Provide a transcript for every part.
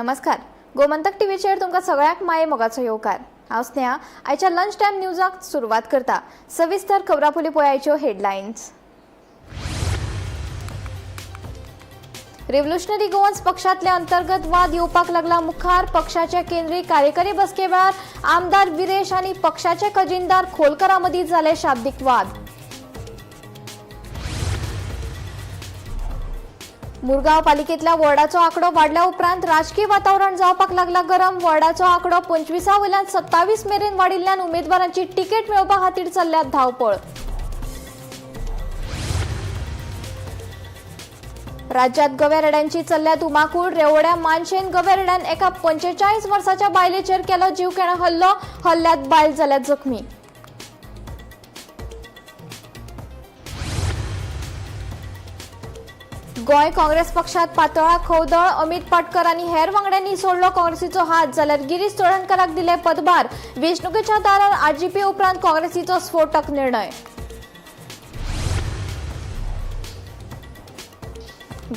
नमस्कार, गोमंतक टीव्हीचेर तुमकां सगळ्यांक माये मोगाचो येवकार. हांव स्नेहा आयच्या लंच टायम न्यूजाक सुरवात करता. सविस्तर खबरां पयलीं पळयाच्यो हेडलायन्स. रिव्होल्युशनरी गोवन्स पक्षांतले अंतर्गत वाद येवपाक लागला मुखार. पक्षाचे केंद्रीय कार्यकारी बसके वेळार आमदार विरेश आनी पक्षाचे खजिनदार खोलकरा मदीं जाले शाब्दीक वाद. मुरगांव पालिकेतल्या वॉर्डाचो आंकडो वाडल्या उपरांत राजकीय वातावरण जावपाक लागला गरम. वॉर्डाचो आंकडो 25 वयल्यान 27 मेरेन वाडिल्ल्यान उमेदवारांची तिकेट मेळोवपा खातीर चल्ल्या धांवपळ. राज्यात गव्या रेड्यांची चल्ल्या धुमाकूळ. रेवोड्या मानशेन गव्या रेड्यान एका 45 वर्साच्या बायलेचेर केलो जीवघेणो हल्लो. हल्ल्यात बायल जाल्या जखमी. गोंय काँग्रेस पक्षात पातळा खवदळ. अमित पाटकर आनी हेर वांगड्यांनी सोडलो काँग्रेसीचो हात, जाल्यार गिरीश चोडणकाराक दिले पदभार. वेंचणुकेच्या दारार आरजीपी उपरांत काँग्रेसीचो स्फोटक निर्णय.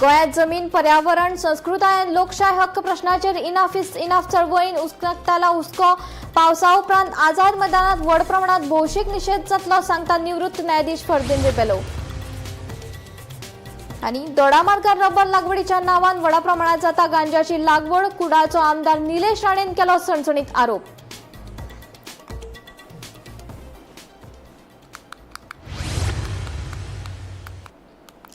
गोंयांत जमीन, पर्यावरण, संस्कृताय आनी लोकशाय हक्क प्रश्नाचेर इनाफ is enough चळवळीन उक्तायला हुस्को. पावसा उपरांत आझाद मैदानात व्हड प्रमाणात भौशीक निशेध जातलो, सांगता निवृत्त न्यायाधीश फर्दिन रिबेलो. आनी दोडामार्गार रबर लागवडीच्या नावान व्हडा प्रमाणात जाता गांजाची लागवड. कुडाळचो आमदार निलेश राणेन केलो सणसणीत आरोप.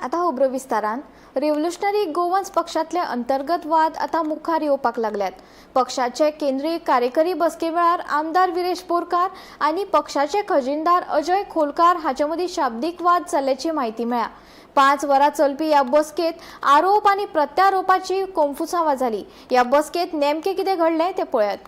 आता खबरो विस्तारान. रिव्होल्युशनरी गोवन्स पक्षांतले अंतर्गत वाद आता मुखार येवपाक लागल्यात. पक्षाचे केंद्रीय कार्यकारी बसके वेळार आमदार विरेश बोरकार आनी पक्षाचे खजिनदार अजय खोलकार हाचे मदीं शाब्दीक वाद जाल्ल्याची म्हायती मेळ्ळ्या. 5 वरां चलपी ह्या बसकेत आरोप आनी प्रत्यारोपाची कोंफुसांवां जाली. ह्या बसकेत नेमकें कितें घडलें तें पळयात.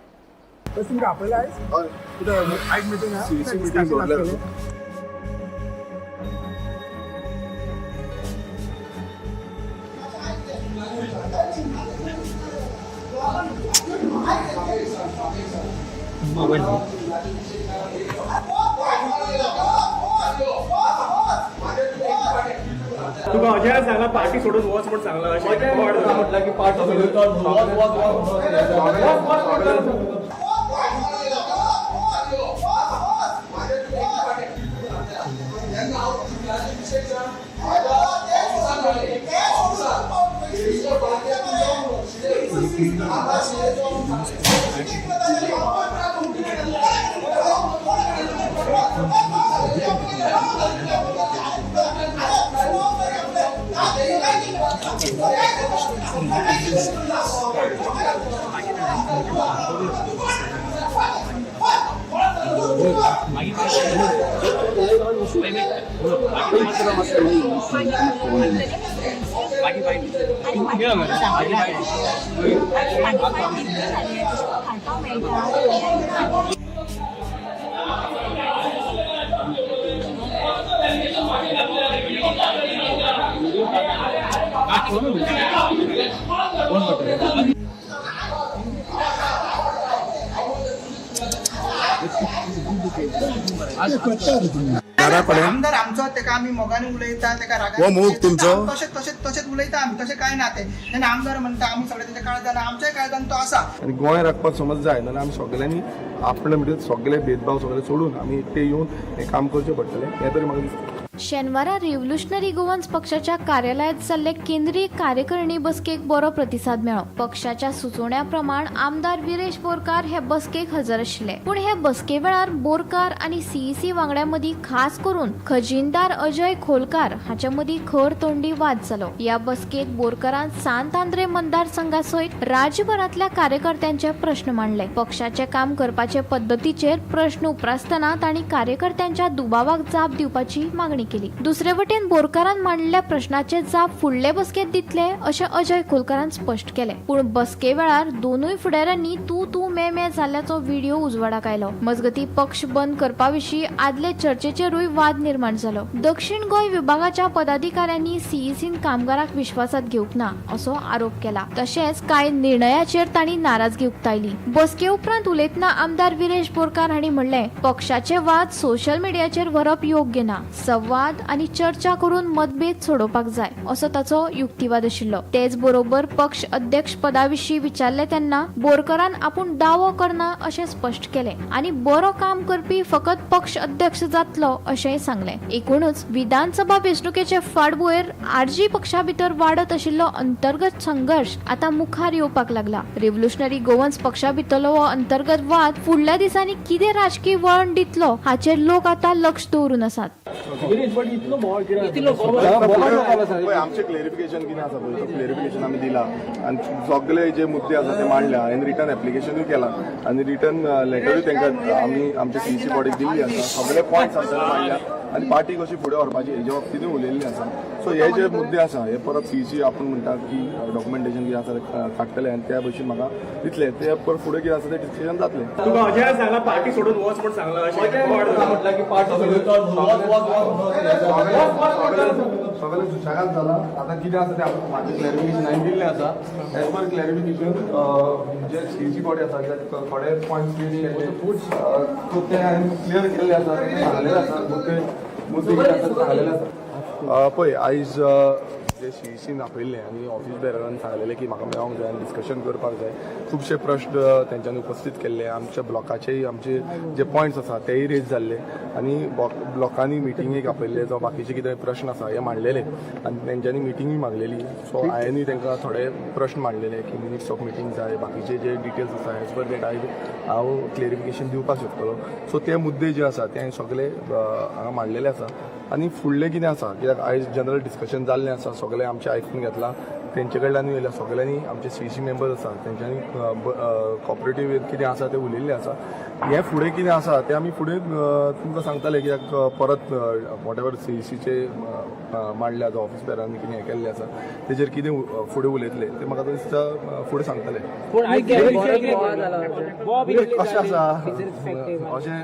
तुका अजयान सांगला पार्टी सोडून वच म्हूण सांगला अशें. म्हटलं की पार्टी सोडून वच वच वच. आमदार आमचो, तेका आमी मोगान उलयता, तेका रागान हो मोग तुमचो? तशें तशें तशेंच उलयता आमी, तशें कांय ना तें. तेन्ना आमदार म्हणटा आमी सगळे तेच्या काळजान, आमच्याय काळजान तो आसा. आनी गोंय राखपाक समज जाय जाल्यार आमी सगळ्यांनी आपले म्हणजे सगळे भेदभाव सगळे सोडून आमी एकटे येवन हें काम करचें पडटलें, हें तरी म्हाका दिसता. शेनवारा रिव्होल्युशनरी गोवन्स पक्षाच्या कार्यालयांत जाल्ले केंद्रीय कार्यकारिणी बसकेक बरो प्रतिसाद मेळ्ळो. पक्षाच्या सुचोवण्या प्रमाण आमदार विरेश बोरकार हे बसकेक हजर आशिल्ले. पूण हे बसके वेळार बोरकार आनी सीईसी वांगड्यां मदीं, खास करून खजिनदार अजय खोलकार हाचे मदीं खर तोंडी वाद जालो. ह्या बसकेत बोरकारान सांत आंद्रे मतदारसंघा सयत राज्यभरांतल्या कार्यकर्त्यांचे प्रश्न मांडले. पक्षाचे काम करपाचे पद्दतीचेर प्रश्न उप्रासतना तांणी कार्यकर्त्यांच्या दुबावाक जाप दिवपाची मागणी केली. दुसरे वटेन बोरकारान मांडलेल्या प्रश्नाचे जाप फुडले बसकेत दितले अशें अजय खोलकारान स्पश्ट केलें. पूण बसके वेळार दोनूय फुडाऱ्यांनी तू तू मे मे जाल्ल्याचो व्हिडिओ उजवाडाक आयलो. मजगतीं पक्ष बंद करपा विशीं आदले चर्चेचेरूय वाद निर्माण जालो. दक्षिण गोंय विभागाच्या पदाधिकाऱ्यांनी सीईसीन कामगाराक विश्वासात घेवंक ना असो आरोप केला. तशेंच कांय निर्णयाचेर तांणी नाराजगी उक्तायली. बसके उपरांत उलयतना आमदार विरेश बोरकार हांणी म्हणलें, पक्षाचे वाद सोशल मिडियाचेर व्हरप योग्य ना. संवाद वाद आनी चर्चा करून मतभेद सोडोवपाक जाय असो ताचो युक्तिवाद आशिल्लो. तेच बरोबर पक्ष अध्यक्ष पदा विशीं विचारले तेन्ना बोरकरान आपूण दावो करना अशें स्पश्ट केलें आनी बरो काम करपी फकत पक्ष अध्यक्ष जातलो अशेंय सांगलें. एकूणच विधानसभा वेंचणुकेचे फाटभुंयेर आरजी पक्षा भितर वाडत आशिल्लो अंतर्गत संघर्श आतां मुखार येवपाक लागला. रेव्होल्युशनरी गोवन्स पक्षा भितरलो हो अंतर्गत वाद फुडल्या दिसांनी कितें राजकीय वळण दितलो हाचेर लोक आतां लक्ष दवरून आसात. गिरीश, बट इतलो बोवाळ कित्याक? इतलो बोवाळ. पळय, आमचें क्लेरिफिकेशन कितें आसा पळय, तो क्लेरिफिकेशन आमी दिला आनी सगळे जे मुद्दे आसा ते मांडल्या. हांवें रिटर्न एप्लिकेशनूय केलां आनी रिटर्न लेटरूय तांकां आमी आमच्या सीईसी बॉडीक दिल्ली आसा. सगळे पॉयंट्स आमच्यानी मांडल्या आनी पार्टी कशी फुडें व्हरपाची हेज्या बाबतींतूय उलयल्लें आसा. सो हे जे मुद्दे आसा हे परत सीईसी आपूण म्हणटा की डॉक्युमेंटेशन कितें आसा ते काडटले आनी त्या भशेन म्हाका दितले. ते परत फुडें कितें आसा तें डिसिजन जातलें. तुका अजयान सांगला पार्टी सोडून वच म्हूण सांगला अशें. म्हटलं की पार्टी सोडून वच वच वच. सगळें सुशेगाद जाला. आतां कितें आसा तें म्हाजें क्लॅरिफिकेशन हांवें दिल्लें आसा. एज पर क्लॅरिफिकेशन जे सीईसी बॉडी आसा, कित्याक थोडे पॉयंट्स क्लियर केल्ले, सो ते हांवें क्लियर केल्ले आसा, सांगलेले आसा, मुद्दे मुद्दे कितें आसा ते सांगलेले आसा. पळय, आयज जे सीईसीन आपयल्लें आनी ऑफीस बेररान सांगलेलें की म्हाका मेळोंक जाय आनी डिस्कशन करपाक जाय. खुबशे प्रश्न तेंच्यांनी उपस्थीत केल्ले. आमच्या ब्लॉकाचेय आमचे जे पॉयंट्स आसा तेय रेज जाल्ले आनी ब्लॉकांनी मिटिंगेक आपयल्ले, जावं बाकीचे कितें प्रश्न आसा हे मांडलेले आनी तेंच्यांनी मिटिंगूय मागलेली. सो हांवेंनूय तांकां थोडे प्रश्न मांडलेले की मिनिट्स ऑफ मिटींग जाय, बाकीचे जे डिटेल्स आसा, एज पर that आयज हांव क्लेरिफिकेशन दिवपाक शकतलो. सो ते मुद्दे जे आसा ते हांवें सगळे हांगा मांडलेले आसा आनी फुडलें कितें आसा, कित्याक आयज जनरल डिस्कशन जाल्लें आसा, सगळें आमचें आयकून घेतलां तेंचे कडल्यानूय येयल्या. सगळ्यांनी आमचे सीईसी मेंबर्स आसा तेंच्यांनी कॉपरेटीव कितें आसा तें उलयल्लें आसा. हें फुडें कितें आसा तें आमी फुडें तुमकां सांगतले, कित्याक परत what ever सीईसीचे मांडल्या जावं ऑफीस बेरांनी कितें हें केल्लें आसा तेजेर कितें फुडें उलयतले तें म्हाका दिसता फुडें सांगतले. कशें आसा, अशें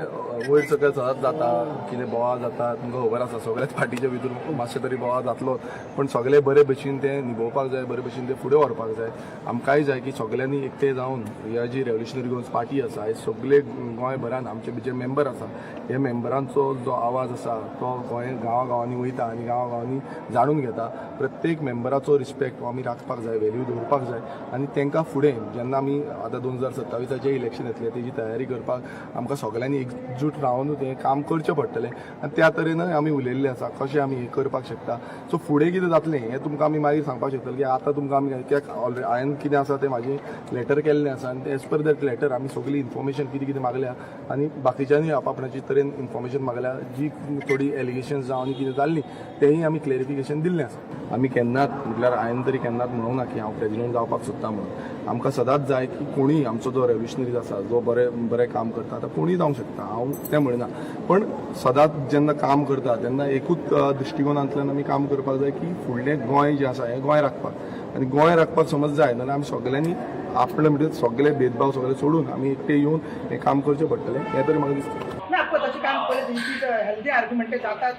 वयर सकयल सदांच जाता. कितें बोवाळ जाता तुमकां खबर आसा, सगळ्याच पार्टीच्या भितर मातशें तरी बोवाळ जातलो, पण सगळे बरे भशेन तें निभोवपाक जाय, बरे भशेन तें फुडें व्हरपाक जाय. आमकांय जाय की सगळ्यांनी एकटे जावन ह्या जी रेव्होल्युशनरी गोवन्स पार्टी आसा, हे सगळे गोंयभरान आमचे जे मेंबर आसा, हे मेंबरांचो जो आवाज आसा तो गोंय गांवागांवांनी वयता आनी गांवागांवांनी जाणून घेता. प्रत्येक मेंबराचो रिस्पेक्ट हो आमी राखपाक जाय, व्हॅल्यू दवरपाक जाय आनी तांकां फुडें जेन्ना आमी आतां 2027चें इलेक्शन येतलें तेजी तयारी करपाक आमकां सगळ्यांनी एकजूट रावनूच हें काम करचें पडटलें आनी त्या तरेनय आमी उलयल्लें आसा कशें आमी हें करपाक शकता. सो फुडें कितें जातलें हें तुमकां आमी मागीर सांगपाक शकतले की आतां तुमकां आमी कित्याक ऑलरेडी हांवें कितें आसा तें म्हाजें लेटर केल्लें आसा आनी एज पर that letter आमी सगळी इन्फॉर्मेशन कितें कितें मागल्या आनी बाकीच्यांनी आपणाची तरेन इन्फॉर्मेशन मागल्या. जी थोडी एलिगेशन्स जावं आनी कितें जाल्लीं तेंय आमी क्लेरिफिकेशन दिल्लें आसा. आमी केन्नाच म्हटल्यार हांवें तरी केन्नाच म्हणूंक ना की हांव प्रेजिडेंट जावपाक सोदता म्हणून. आमकां सदांच जाय की कोणूय आमचो जो रेव्होल्युशनरीज आसा, जो बरें बरें काम करता, आतां कोणूय जावंक शकता, हांव तें म्हणिना, पण सदांच जेन्ना काम करता तेन्ना एकूच दृश्टिकोनांतल्यान आमी काम करपाक जाय की फुडलें गोंय जें आसा हें गोंय राखपाक. आनी गोंय राखपाक समज जाय जाल्यार आमी सगळ्यांनी आपले म्हणजे सगळे भेदभाव सगळे सोडून आमी एकटे येवन हें काम करचें पडटलें, हें तरी म्हाका दिसता. ना, पळय, तशें काम पळय, तेंची हेल्दी आर्ग्युमेंट जातात.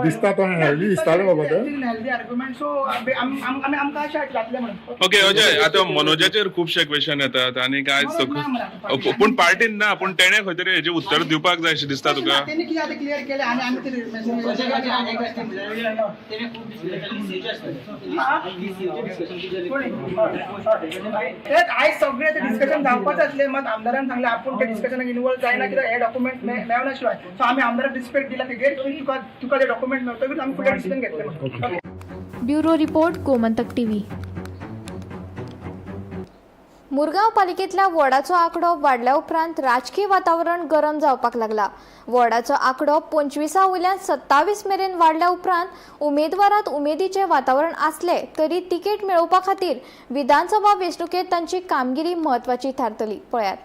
दिसता तो healthy दिसतालें बाबा ते. हेल्दी आर्ग्युमेंट, सो आमी आमकां अशें जातलें म्हणून. ओके अजय, आता मनोजाचेर खुबशे क्वेश्चन येतात आनी काय मनोज ना म्हणा. पूण पार्टीन ना, पूण तेणे खंय तरी हेजें उत्तर दिवपाक जाय अशें दिसता तुका? तेणी कितें आतां क्लियर केलें आनी आमी ते तेच आयज सगळें ते डिस्कशन जावपाचें आसलें. मात आमदारान सांगलें आपूण ते डिस्कशनाक इनवॉल्व जायना, कित्याक हे डॉक्युमेंट मेळना शिवाय. सो आमी आमदाराक रिस्पेक्ट दिला तेगेर तुका तुका ते डॉक्युमेंट मेळटकीर आमी फुडलें डिसिजन घेतलें म्हणून. Bureau report, Gomantak TV. Murgaon पालिकेंतल्या वॉर्डाचो आंकडो वाडल्या उपरांत राजकी वातावरण गरम जावपाक लागला. वॉर्डाचो आंकडो 25 वयल्यान 27 मेरेन वाडल्या उपरांत उमेदवारांत उमेदीचें वातावरण आसलें तरी तिकेट मेळोवपा खातीर विधानसभा वेंचणुकेंत तांची कामगिरी म्हत्वाची थारतली. पळयात,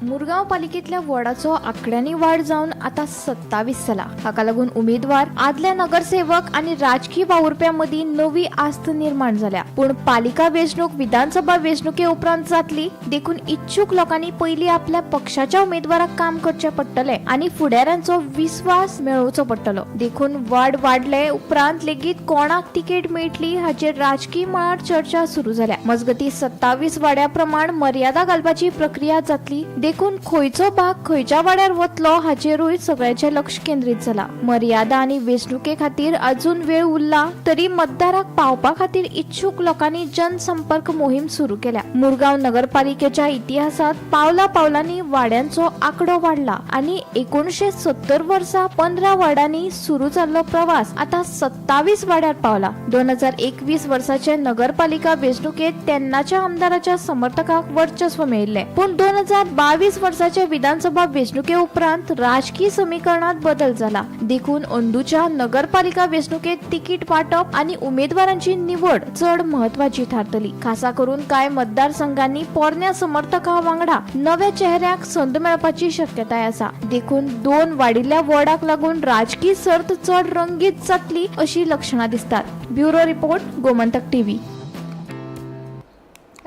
मुरगांव पालिकेंतल्या वॉर्डाचो आंकड्यांनी वाड जावन आतां 27 जाला. हाका लागून उमेदवार, आदले नगरसेवक आनी राजकी वावुरप्यां मदीं नवी आस्त निर्माण जाल्या. पूण पालिका वेंचणूक विधानसभा वेंचणुके उपरांत जातली, देखून इच्छूक लोकांनी पयलीं आपल्या पक्षाच्या उमेदवाराक काम करचें पडटलें आनी फुडाऱ्यांचो विस्वास मेळोवचो पडटलो. देखून वाड वाडले उपरांत लेगीत कोणाक तिकेट मेळटली हाचेर राजकी मळार चर्चा सुरू जाल्या. मजगतीं, 27 वाड्या प्रमाण मर्यादा घालपाची प्रक्रिया जातली. देखून खंयचो भाग खंयच्या वाड्यार वतलो हाचेरूय सगळ्यांचें लक्ष केंद्रीत जाला. मर्यादा आनी वेंचणुके खातीर अजून वेळ उरला तरी मतदाराक पावपा खातीर इच्छूक लोकांनी जनसंपर्क मोहीम सुरू केल्या. मुरगांव नगरपालिकेच्या इतिहासात पावला पावलांनी वाड्यांचो आंकडो वाडला आनी 1970 वर्सा 15 वाड्यांनी सुरू जाल्लो प्रवास आता 27 वाड्यार पावला. 2021 वर्साचे नगरपालिका वेंचणुकेत तेन्नाच्या आमदाराच्या समर्थकाक वर्चस्व मेळिल्लें, पूण 2022 वर्साचे विधानसभा वेंचणुके उपरांत राजकीय समीकरणात बदल जाला. देखून अंदूच्या नगरपालिका वेंचणुकेत तिकीट वाटप आनी उमेदवारांची निवड चड म्हत्वाची थारतली. खासा करून कांय मतदारसंघांनी पोरण्या समर्थकां वांगडा नव्या चेहऱ्याक संद मेळपाची शक्यताय आसा. देखून 2 वाडिल्ल्या वॉर्डाक लागून राजकीय सर्त चड रंगीत जातली अशी लक्षणां दिसतात. Bureau report, Gomantak TV.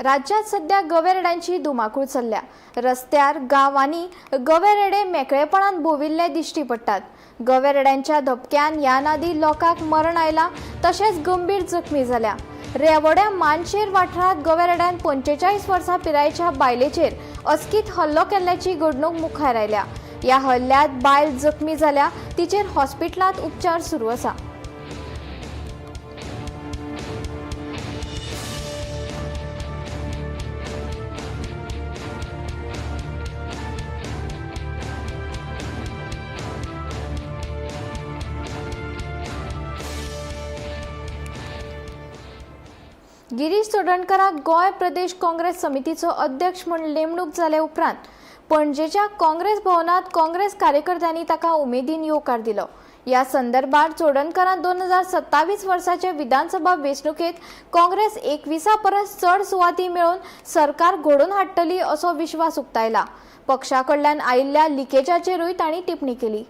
राज्यात सध्या गवे रेड्यांची धुमाकूळ चल्ल्या. रस्त्यार गांवांनी गवे रेडे मेकळेपणान भोविल्ले दिश्टी पडटात. गवे रेड्यांच्या धपक्यान ह्या आदी लोकांक मरण आयला तशेंच गंभीर जखमी जाल्या. रेवोड्या मानशेर वाठारांत गवे रेड्यान 45 वर्सां पिरायेच्या बायलेचेर अचकीत हल्लो केल्ल्याची घडणूक मुखार आयल्या. ह्या हल्ल्यांत बायल जखमी जाल्या, तिचेर हॉस्पिटलांत उपचार सुरू आसा. गिरीश चोडणकराक गोंय प्रदेश काँग्रेस समितीचो अध्यक्ष म्हूण नेमणूक जाले उपरांत पणजेच्या काँग्रेस भवनात काँग्रेस कार्यकर्त्यांनी ताका उमेदीन येवकार दिलो. ह्या संदर्भात चोडणकरान 2027 वर्साचे विधानसभा वेंचणुकेत काँग्रेस 21 परस चड सुवाती मेळोवन सरकार घडोवन हाडटली असो विश्वास उक्तायला. पक्षा कडल्यान आयिल्ल्या लिकेजाचेरूय तांणी टिप्पणी केली.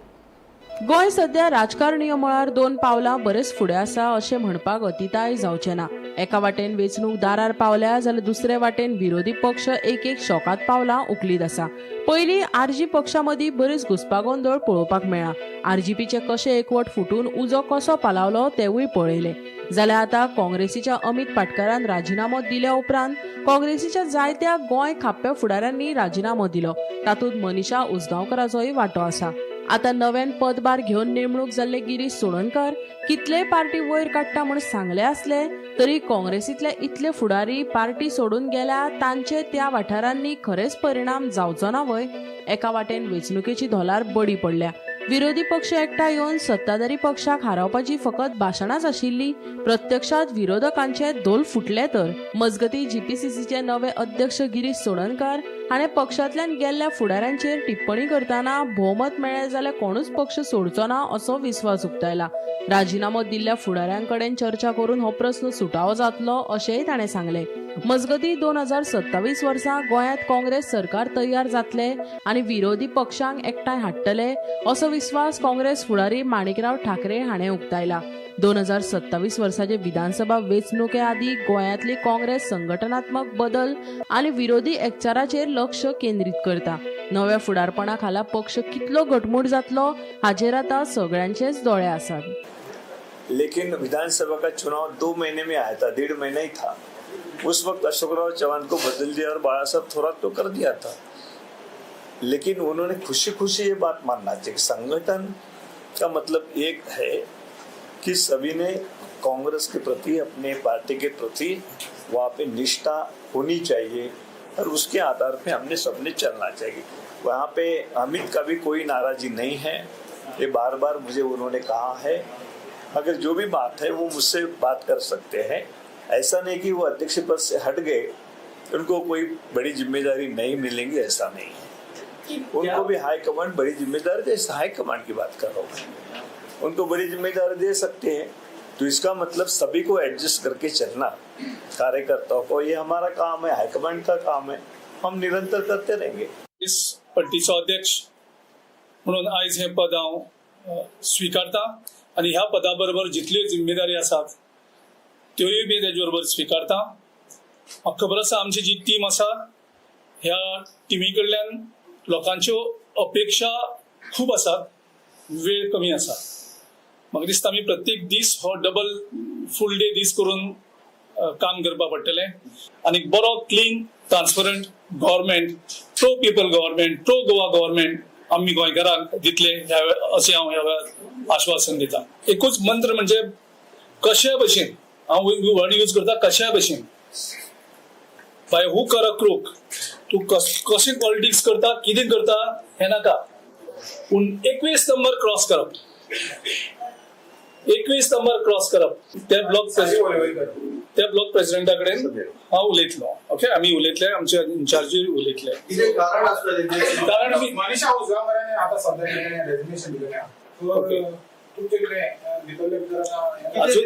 गोंय सध्या राजकारणीय मळार 2 पावलां बरेच फुडें आसा अशें म्हणपाक अतिताय जावचें ना. एका वाटेन वेंचणूक दारार पावल्या जाल्यार दुसरे वाटेन विरोधी पक्ष एक एक शोकात पावलां उखलीत आसा. पयलीं आरजी पक्षा मदीं बरीच घुस्पागोंदळ पळोवपाक मेळ्ळा. आरजीपीचे कशे एकवट फुटून उजो कसो पालावलो तेवूय पळयलें. जाल्यार आतां काँग्रेसीच्या अमित पाटकारान राजिनामो दिल्या उपरांत काँग्रेसीच्या जायत्या गोंय खाप्या फुडाऱ्यांनी राजिनामो दिलो. तातूंत मनीषा उसगांवकाराचोय वांटो आसा. आतां नव्यान पदभार घेवन नेमणूक जाल्ले गिरीश चोडणकर कितलेय पार्टी वयर काडटा म्हूण सांगले आसले तरी काँग्रेसींतले इतले फुडारी पार्टी सोडून गेल्या तांचे त्या वाठारांनी खरेंच परिणाम जावचो ना व्हय? एका वाटेन वेंचणुकेची धोलार बडी पडल्या. विरोधी पक्ष एकठांय येवन सत्ताधारी पक्षाक हारोवपाची फकत भाशणाच आशिल्ली, प्रत्यक्षात विरोधकांचे धोल फुटले तर. मजगती जीपीसीसीचे नवे अध्यक्ष गिरीश चोडणकर हाणें पक्षांतल्यान गेल्ल्या फुडाऱ्यांचेर टिप्पणी करतना भोवमत मेळ्ळें जाल्यार कोणूच पक्ष सोडचो ना असो विस्वास उक्तायला. राजिनामो दिल्ल्या फुडाऱ्यांकडेन चर्चा करून हो प्रस्न सुटावो जातलो अशेंय ताणें सांगलें. मजगती 2027 वर्सा गोंयांत काँग्रेस सरकार तयार जातले आनी विरोधी पक्षांक एकठांय हाडटले असो विस्वास काँग्रेस फुडारी माणिकराव ठाकरे हाणें उक्तायला. 2027 वर्साचे विधानसभा वेंचणुके आदीं गोंयांतली काँग्रेस संघटनात्मक बदल आनी विरोधी एकचाराचेर लक्ष केंद्रीत करता. नव्या फुडारपणा खाला पक्ष कितलो घटमूट जातलो हाचेर आतां सगळ्यांचेच दोळे आसात. लेकिन विधानसभा का चुनाव 2 महीने में आया था, 1.5 महीना ही था. उस वक्त अशोकराव चौहान को बदल दिया और बाला साहब थोरात तो कर दिया था, लेकिन उन्होंने खुशी खुशी ये बात मानना चाहिए कि संगठन का मतलब एक है कि सभी ने कांग्रेस के प्रति, अपने पार्टी के प्रति वहाँ पे निष्ठा होनी चाहिए और उसके आधार पे हमने सबने चलना चाहिए. वहाँ पे अमित का भी कोई नाराजगी नहीं है, ये बार बार मुझे उन्होंने कहा है. अगर जो भी बात है वो मुझसे बात कर सकते हैं. ऐसा नहीं कि वो अध्यक्ष पद से हट गए उनको कोई बड़ी जिम्मेदारी नहीं मिलेंगी, ऐसा नहीं है. उनको भी हाईकमांड बड़ी जिम्मेदारी दे, हाईकमांड की बात कर रहा हूँ, उनको बड़ी जिम्मेदारी दे सकते हैं. तो इसका मतलब सभी को एडजस्ट करके चलना कार्यकर्ताओं को, ये हमारा काम है, हाईकमांड का काम है, हम निरंतर करते रहेंगे. इस पट्टीचो अध्यक्ष म्हणून आयज हें पद हांव स्विकारता आनी ह्या पदा बरोबर जितल्यो जिम्मेदारी आसात त्योय बी तेजे बरोबर स्विकारता. म्हाका खबर आसा आमची जी टीम आसा ह्या टिमी कडल्यान लोकांच्यो अपेक्षा खूब आसात, वेळ कमी आसा. म्हाका दिसता आमी प्रत्येक दीस हो डबल फूल डे दीस करून काम करपाक पडटलें आनी बरो clean Transparent government, pro people government, pro Goa government आमी गोंयकारांक दितले ह्या अशें हांव ह्या वेळार आश्वासन दिता. एकूच मंत्र म्हणजे कशे भशेन, हांव वर्ड यूज करता कशा भशेन, by hook or a crook, तूं कशें पॉलिटिक्स करता, कितें करता हें नाका, पूण 21 नंबर क्रॉस करप, 21 नंबर क्रॉस करप. त्या ब्लॉक प्रेसिडेंटा कडेन हांव उलयतलो. ओके, आमी उलयतले, आमचे इन्चार्जूय उलयतले. कितें कारण आसतलें तें? कारण मनीषा उजगांवकारांनी आता सध्या कितें रेजिग्नेशन दिलेलें आहा. तर तुमचे कितें भितरले भितर आतां अजून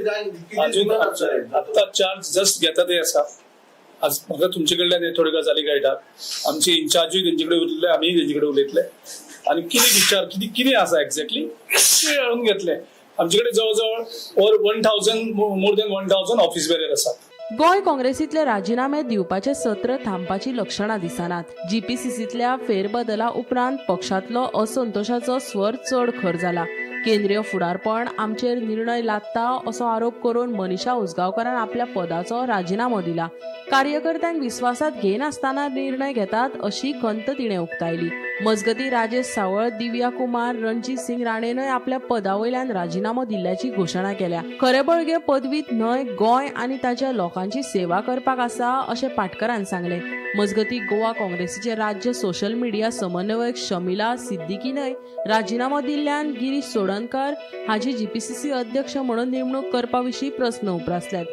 अजून आत्तां चार्ज जस्ट घेता ते आसा. आज म्हाका तुमचे कडल्यान हे थोड्यो गजाली कळटात. आमचे इन्चार्जूय तेंचे कडेन उलयतले, आमीय तेंचे कडेन उलयतले आनी कितें विचार, कितें कितें आसा एक्झॅक्टली ते हाडून घेतले. आमचे कडेन जवळ जवळ over 1000, more than 1000 office bearer आसात. गोंय काँग्रेसीतले राजिनामे दिवपाचे सत्र थांबपाची लक्षणां दिसनात. जीपीसीसीतल्या फेरबदला उपरांत पक्षांतलो असंतोषाचो स्वर चड खर जाला. केंद्रीय फुडारपण आमचेर निर्णय लादता असो आरोप करून मनीषा उजगांवकारान आपल्या पदाचो राजिनामो दिला. कार्यकर्त्यांक विस्वासात घेनासतना निर्णय घेतात अशी खंत तिणें उक्तायली. मजगतीं, राजेश सावळ, दिव्या कुमार, रणजीत सिंग राणेनय आपल्या पदा वयल्यान राजिनामो दिल्ल्याची घोशणा केल्या. खरें बळगें पदवीत न्हय, गोंय आनी ताच्या लोकांची सेवा करपाक आसा अशें पाटकरान सांगलें. मजगतीं, गोवा काँग्रेसीचे राज्य सोशल मिडिया समन्वयक शमिला सिद्दीकीनय राजिनामो दिल्ल्यान गिरीश चोडणकर हाची जीपीसीसी अध्यक्ष म्हणून नेमणूक करपा विशीं प्रस्न उप्रासल्यात.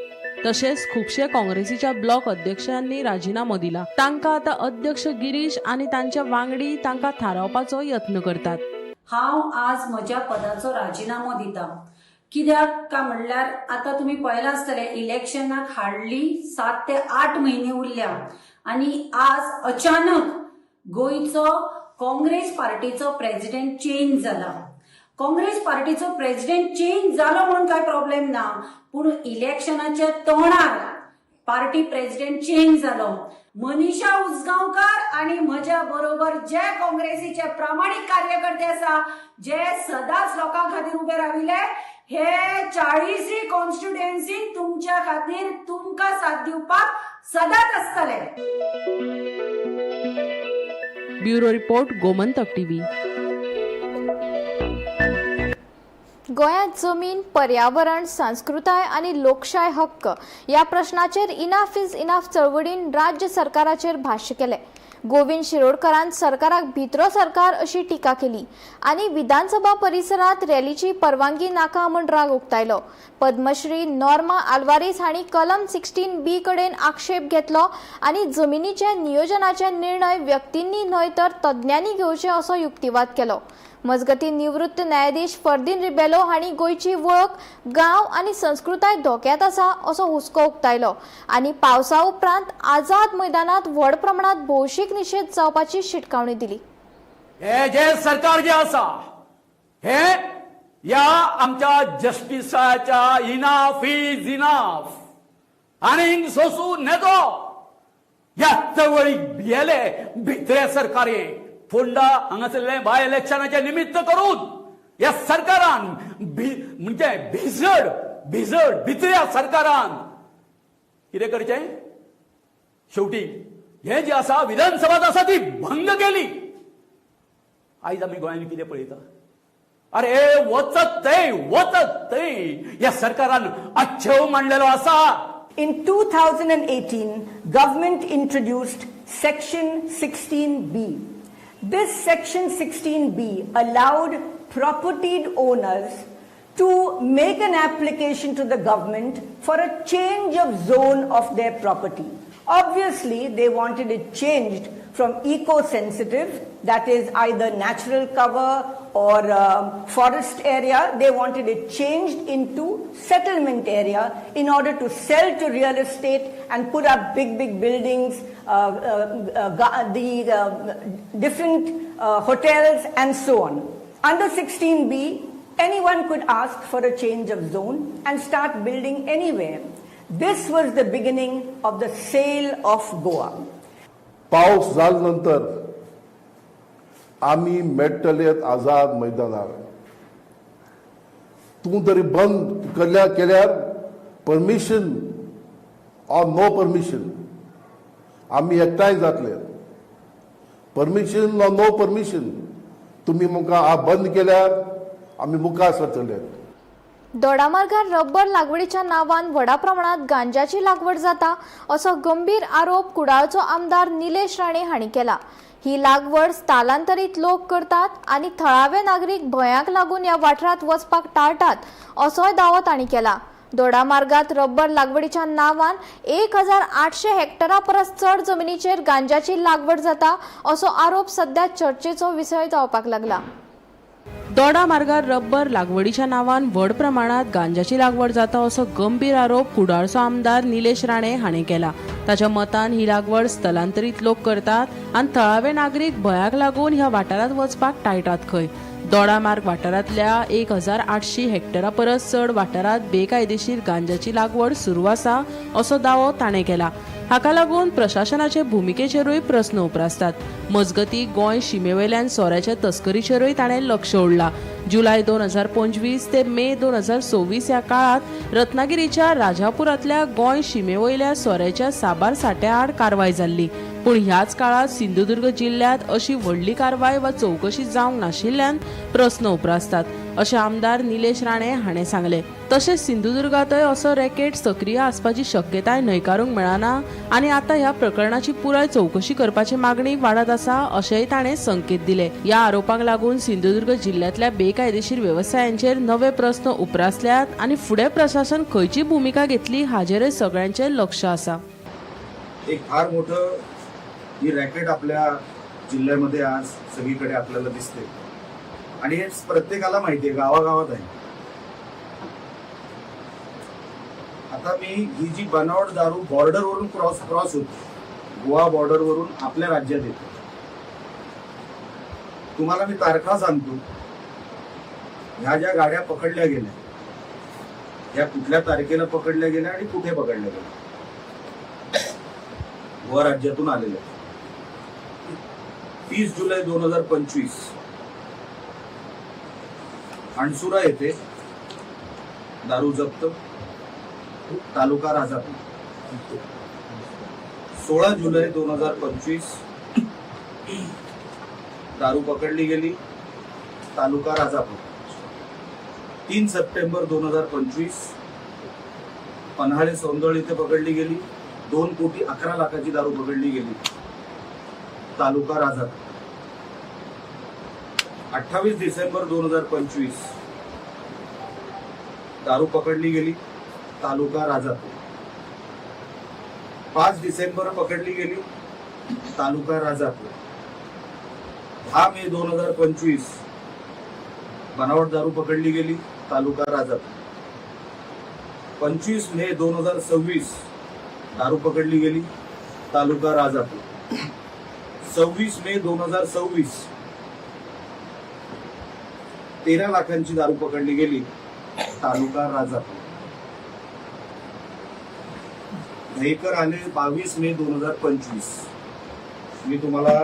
तशेंच खुबशे काँग्रेसीच्या ब्लॉक अध्यक्षांनी राजिनामो दिला. तांकां आतां अध्यक्ष गिरीश आनी तांच्या वांगडी तांकां थारावपाचो यत्न करतात. हांव आज म्हज्या पदाचो राजिनामो दिता. कित्याक काय म्हणल्यार आतां तुमी पळयलां आसतलें, इलेक्शनाक हार्डली 7 ते 8 म्हयने उरल्या आनी आज अचानक गोंयचो काँग्रेस पार्टीचो प्रेसिडेंट चेंज जाला. काँग्रेस पार्टीचो प्रेसिडेंट चेंज जालो म्हणून काय प्रॉब्लेम ना, पूण इलेक्शनाच्या तोंडार पार्टी प्रेसिडेंट चेंज जालो. मनीषा उजगांवकार आणि म्हज्या बरोबर जे काँग्रेसीचे प्रामाणीक कार्यकर्ते आसा, जे सदांच लोकां खातीर उबे राविल्ले, हे 40य कॉन्स्टिट्युएन्सीन तुमच्या खातीर तुमकां साथ दिवपाक सदांच आसतले. Bureau report, Gomantak TV. गोंयांत जमीन, पर्यावरण, संस्कृताय आनी लोकशाय हक्क ह्या प्रश्नाचेर इनाफ is enough चळवळीन राज्य सरकाराचेर भाश्य केलें. गोविंद शिरोडकरान सरकाराक भित्रो सरकार अशी टिका केली आनी विधानसभा परिसरात रॅलीची परवानगी नाका म्हूण राग उक्तायलो. पद्मश्री नॉर्मा आल्वारीस हांणी कलम 16 बी कडेन आक्षेप घेतलो आनी जमिनीचे नियोजनाचे निर्णय व्यक्तींनी न्हय तर तज्ञांनी घेवचे असो युक्तिवाद केलो. मजगतीं, निवृत्त न्यायाधीश फर्दीन रिबेलो हांणी गोंयची वळख, गांव आनी संस्कृताय धोक्यात आसा असो हुस्को उक्तायलो आनी पावसा उपरांत आझाद मैदानात व्हड प्रमाणात भौशीक निशेध जावपाची शिटकावणी दिली. हे जे सरकार जे आसा, हे या आमच्या जस्टिसाच्या इनाफ is enough आनीक सोसूं नेजो. ह्या चळवळीक भियेले भितरे सरकार. हे फोंडा हांगासरले बाय इलेक्शनाचे निमित्त करून ह्या सरकारान म्हणजे भिजड भिजड भितऱ्या सरकारान कितें करचें? शेवटी हे जे आसा, विधानसभा आसा ती भंग केली. आयज आमी गोंयांत कितें पळयता? अरे, वचत थंय, वचत थंय ह्या सरकारान अच्छेव मांडलेलो आसा. In 2018, government introduced Section 16B. This Section 16B allowed property owners to make an application to the government for a change of zone of their property. Obviously, they wanted it changed from eco-sensitive, that is either natural cover or forest area. They wanted it changed into settlement area in order to sell to real estate and put up big, big buildings, the different hotels and so on. Under 16B, anyone could ask for a change of zone and start building anywhere. This was the beginning of the sale of Goa. पावस जाले नंतर आमी मेळटले आझाद मैदानार. तूं तरी बंद केल्यार, परमिशन ऑर नो परमिशन, आमी एकठांय जातले. परमिशन नो परमिशन, तुमी मुखार बंद केल्यार आमी मुखार सरतले. दोडामार्गार रबर लागवडीच्या नांवान व्हडा प्रमाणात गांजाची लागवड जाता असो गंभीर आरोप कुडाळचो आमदार निलेश राणे हांणी केला. ही लागवड स्थलांतरीत लोक करतात आनी थळावे नागरीक भंयाक लागून ह्या वाठारांत वचपाक टाळटात असोय दावो तांणी केला. दोडामार्गात रबर लागवडीच्या नांवान 1800 हेक्टरा परस चड जमिनीचेर गांजाची लागवड जाता असो आरोप सध्या चर्चेचो विशय जावपाक लागला. दोडा मार्गार रबर लागवडीच्या नांवान व्हड प्रमाणात गांजाची लागवड जाता असो गंभीर आरोप कुडाळचो आमदार निलेश राणे हाणें केला. ताच्या मतान ही लागवड स्थलांतरीत लोक करतात आनी थळावे नागरीक भंयाक लागून ह्या वाठारांत वचपाक टाळटात खंय. दोडा मार्ग वाठारांतल्या 1800 हेक्टरा परस चड वाठारांत बेकायदेशीर गांजाची लागवड सुरू आसा असो दावो ताणें केला. हाका लागून प्रशासनाचे भुमिकेचेरूय प्रस्न उप्रासतात. मजगती गोंय शिमेवेल्यान सोऱ्याच्या तस्करीचेरूय ताणें लक्ष ओडला. जुलय 2025 ते मे 2026 ह्या काळात रत्नागिरीच्या राजापुरांतल्या गोंय शिमेवयल्या सोऱ्याच्या साबार साठ्या आड कारवाय जाल्ली. पूण ह्याच काळात सिंधुदुर्ग जिल्ल्यांत अशी व्हडली कारवाय वा चवकशी जावंक नाशिल्ल्यान प्रस्न उप्रासतात अशें आमदार निलेश राणे हाणें सांगलें. तशेंच सिंधुदुर्गांतय असो रॅकेट सक्रीय आसपाची शक्यताय न्हयकारूंक मेळना आनी आतां ह्या प्रकरणाची पुराय चवकशी करपाची मागणी वाडत आसा अशेंय ताणें संकेत दिले. ह्या आरोपांक लागून सिंधुदुर्ग जिल्ल्यांतल्या बेकायदेशीर वेवसायांचेर नवे प्रस्न उप्रासल्यात आनी फुडें प्रशासन खंयची भुमिका घेतली हाचेरय सगळ्यांचें लक्ष आसा. एक फार मोठं ही रॅकेट आपल्या जिल्ह्यामध्ये आज सगळीकडे आपल्याला दिसते आणि हे प्रत्येकाला माहिती आहे, गावागावात आहे. आता मी ही जी बनावट दारू बॉर्डरवरून क्रॉस होते, गोवा बॉर्डरवरून आपल्या राज्यात येते, तुम्हाला मी तारखा सांगतो. ह्या ज्या गाड्या पकडल्या गेल्या ह्या कुठल्या तारखेला पकडल्या गेल्या आणि कुठे पकडल्या गेल्या, गोवा राज्यातून आलेल्या. 30 जुलै 2025 अणसुरा येथे दारू जप्त, तालुका राजापूर. 16 जुलै 2025 दारू पकडली गेली, तालुका राजापूर. 3 सप्टेंबर 2025 पन्हाळे सौंदळ येथे पकडली गेली, 2 कोटी 11 लाखाची दारू पकडली गेली, तालुका राजापूर. 28 डिसेंबर 2025 दारू पकडली गेली, तालुका राजापूर. 5 डिसेंबर पकडली गेली, तालुका राजापूर. 10 मे 2025 बनावट दारू पकडली गेली, तालुका राजापूर. 25 मे 2026 दारू पकडली गेली, तालुका राजापूर. 26 मे 2026 13 लाखांची दारू पकडली गेली, तालुका राजापूर. दहीकर आले 22 मे 2025. मी तुम्हाला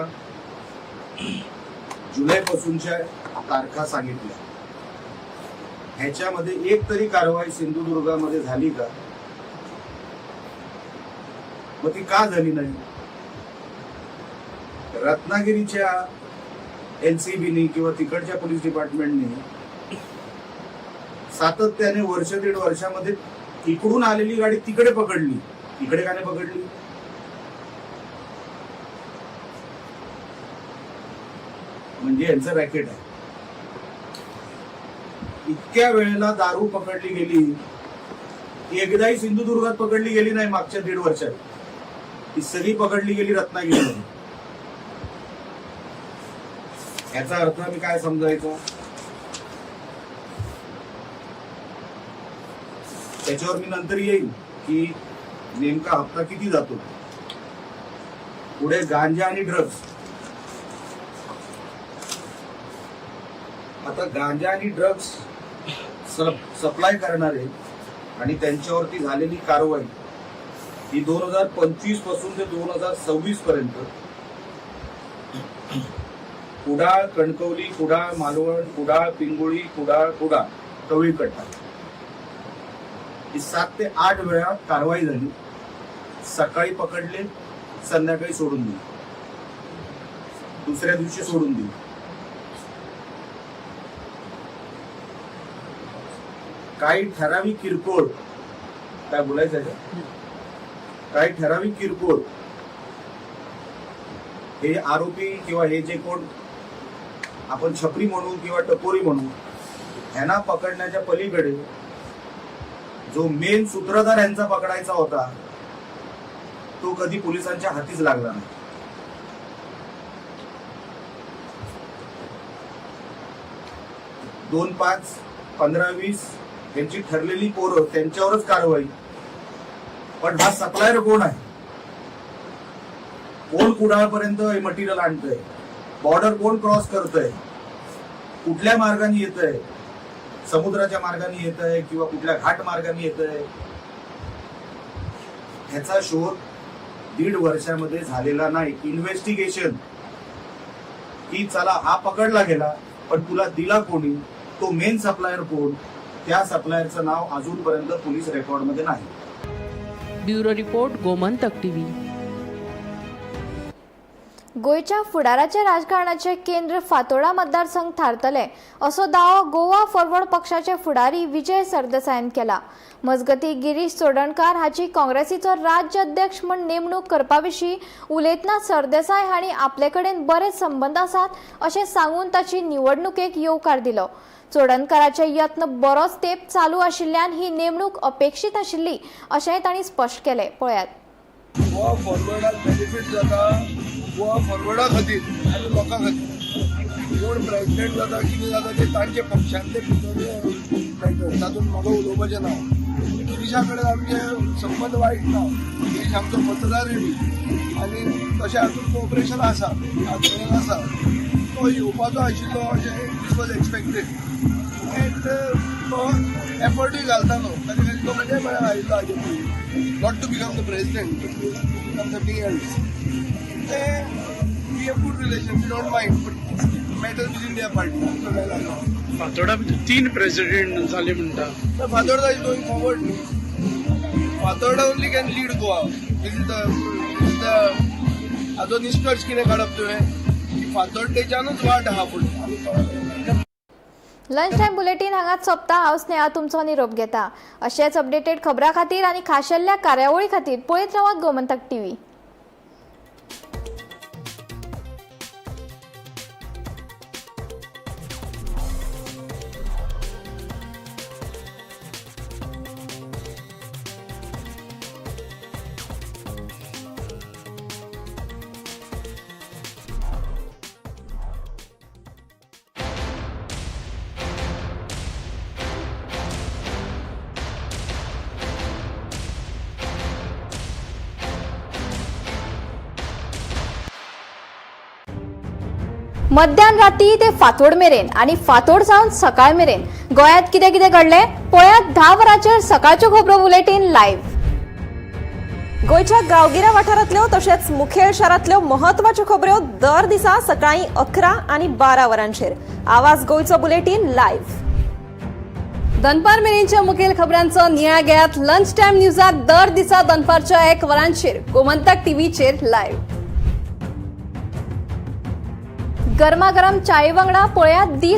जुलैपासूनच्या तारखा सांगितल्या. ह्याच्यामध्ये एक तरी कारवाई सिंधुदुर्गामध्ये झाली का? मग ती का झाली नाही? रत्नागिरीच्या एनसीबीनी किंवा तिकडच्या पोलीस डिपार्टमेंटनी सातत्याने वर्ष 1.5 वर्षामध्ये इकडून आलेली गाडी तिकडे पकडली, इकडे का नाही पकडली? म्हणजे यांचं रॅकेट आहे. इतक्या वेळेला दारू पकडली गेली, एकदाही सिंधुदुर्गात पकडली गेली नाही मागच्या 1.5 वर्षात. ती सगळी पकडली गेली रत्नागिरीमध्ये. याचा अर्थ मी काय समजायचा? त्याच्यावर मी नंतर येईल की नेमका हप्ता किती जातो. पुढे गांजा आणि ड्रग्ज. आता गांजा आणि ड्रग्ज सप्लाय करणारे आणि त्यांच्यावरती झालेली कारवाई ही 2025 पासून ते 2026 पर्यंत कुडाळ कणकवली, कुडाळ मालवण, कुडाळ पिंगुळी, कुडाळ कुडाळ कवळीकट्टा ही 7 ते 8 वेळा कारवाई झाली. सकाळी पकडले, संध्याकाळी सोडून दिली, दुसऱ्या दिवशी सोडून दिली. काही ठराविक किरकोळ, काय बोलायचं आहे का? काही ठराविक किरकोळ हे आरोपी किंवा हे जे कोण आपण छपरी म्हणू किंवा टपोरी म्हणू, ह्यांना पकडण्याच्या पलीकडे जो मेन सूत्रधार यांचा पकडायचा होता तो कधी पोलिसांच्या हातीच लागला नाही. 2, 5, 15, 20 यांची ठरलेली पोरं, त्यांच्यावरच कारवाई. पण हा सप्लायर कोण आहे, कोण कुडाळपर्यंत हे मटेरियल आणतंय, बॉर्डर कोण क्रॉस करतंय, कुठल्या मार्गाने येत आहे, समुद्राच्या मार्गाने येत आहे किंवा कुठल्या घाट मार्गाने येत आहे, ह्याचा शोध 1.5 वर्षामध्ये झालेला नाही. इन्व्हेस्टिगेशन की चला हा पकडला गेला, पण तुला दिला कोणी, तो मेन सप्लायर कोण, त्या सप्लायरचं नाव अजूनपर्यंत पोलीस रेकॉर्डमध्ये नाही. Bureau report, Gomantak TV. गोंयच्या फुडाराच्या राजकारणाचे केंद्र फातोर्डा मतदारसंघ थारतले असो दावो गोवा फॉरवर्ड पक्षाचे फुडारी विजय सरदेसायान केला. मजगती गिरीश चोडणकार हाची काँग्रेसीचो राज्य अध्यक्ष म्हूण नेमणूक करपा विशीं उलयतना सरदेसाय हांणी आपले कडेन बरे संबंद आसात अशें सांगून ताची निवडणुकेक येवकार दिलो. चोडणकाराचे यत्न बरोच तेंप चालू आशिल्ल्यान ही नेमणूक अपेक्षीत आशिल्ली अशेंय तांणी स्पश्ट केलें. पळयात. गोवा फॉरवर्डाक बेनिफीट जाता, गोवा फॉरवर्डा खातीर आनी लोकां खातीर. कोण प्रेजिडेंट जाता कितें जाता ते तांचे पक्षांतले भितर मेळटा, तातूंत म्हाका उलोवपाचें ना. गिरीशा कडेन आमचे संबंद वायट ना, गिरीश आमचो मतदारूय बी आनी तशें हातूंत कोऑपरेशन आसा, आजपर्यंत आसा. तो येवपाचो आशिल्लो अशें this was expected and तो एफर्टूय घालता न्हू, ताजे खातीर तो म्हणजे म्हळ्यार आयिल्लो हाजे पयलीं, not to become the president, to become something else. We have good relation, we don't mind, but matter within their party. Fatorda भितर 3 प्रेसिडेंट जाले म्हणटा. Fatorda is going forward न्हू, Fatorda only can lead Goa. This is the हाजो निश्कर्श कितें काडप तुवें की फातोर्डेच्यानूच वाट आहा फुडें. लंच टायम बुलेटीन हांगाच सोंपता. हांव स्नेहा तुमचो निरोप घेता. अशेच अपडेटेड खबरां खातीर आनी खाशेल्ल्या कार्यावळी खातीर पळयत रावात गोमंतक टीव्ही. मध्यान राती ते फातोड मेरेन आनी फातोड जावन सकाळ मेरेन गोंयांत कितें कितें घडलें पळयात 10 वरांचेर सकाळच्यो खबरो बुलेटीन लायव्ह. गोंयच्या गांवगिऱ्या वाठारांतल्यो तशेंच मुखेल शारांतल्यो म्हत्वाच्यो खबऱ्यो दर दिसा सकाळीं 11 आनी 12 वरांचेर आवाज गोंयचो बुलेटीन लायव्ह. दनपार मेरेनच्या मुखेल खबरांचो नियाळ घेयात लंच टायम न्यूजात दर दिसा दनपारच्या 1 वरांचेर गोमंतक टीव्हीचेर लायव्ह. गरमागरम चाये वांगडा पळयात दीस